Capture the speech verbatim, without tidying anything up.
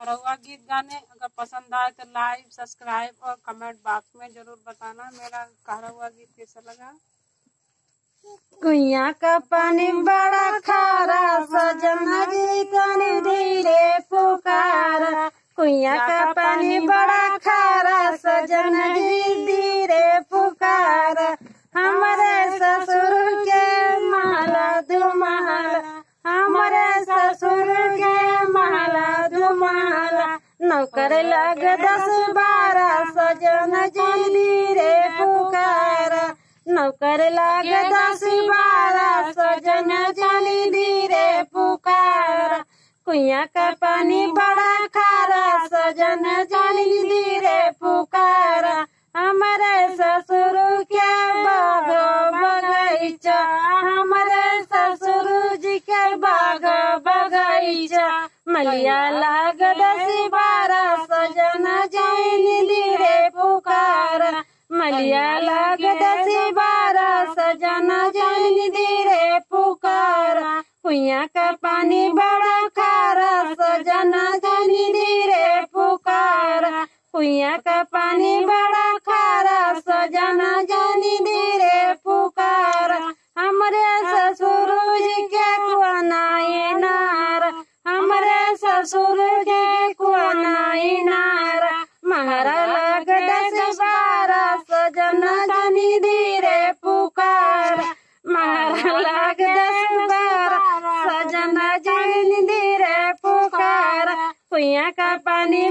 घरौआ गीत गाने। अगर पसंद आए तो like, subscribe और comment box में जरूर बताना मेरा घरौआ गीत कैसा लगा। कुइयाँ का पानी बड़ा खारा, सजना जी तनी धीरे पुकारा। कुइयाँ का पानी बड़ा खारा, सजना जी धीरे पुकारा। हमरे ससुर के महला दू महला, हमरे ससुर के महला दू महला। नौकर लाग दस बारह, सजना जी धीरे पुकारा। नौकर लाग दस बारह, सजना जी धीरे पुकारा। कुइयाँ का पानी बड़ा खारा, सजना जी धीरे पुकारा। हमरे ससुर के बाग बगीचा, हमरे ससुर जी के बाग बगीचा। मलिया लाग दस बारह, सजना जी धीरे पुकारा। मलिया लाग दस बारह, सजना जी धीरे पुकारा। कुइयाँ का पानी बड़ा खारा, सजना जी धीरे पुकारा। कुइयाँ का पानी बड़ा खारा, सजना जी धीरे पुकारा। हमरे ससुर जी के कुआना इनार, हमरे ससुर के कुआना इनार। महरा लाग दस बारह, सजना जी धीरे पुकारा। महरा लाग दस बारह, सजना जी धीरे पुकारा। कुइयाँ का पानी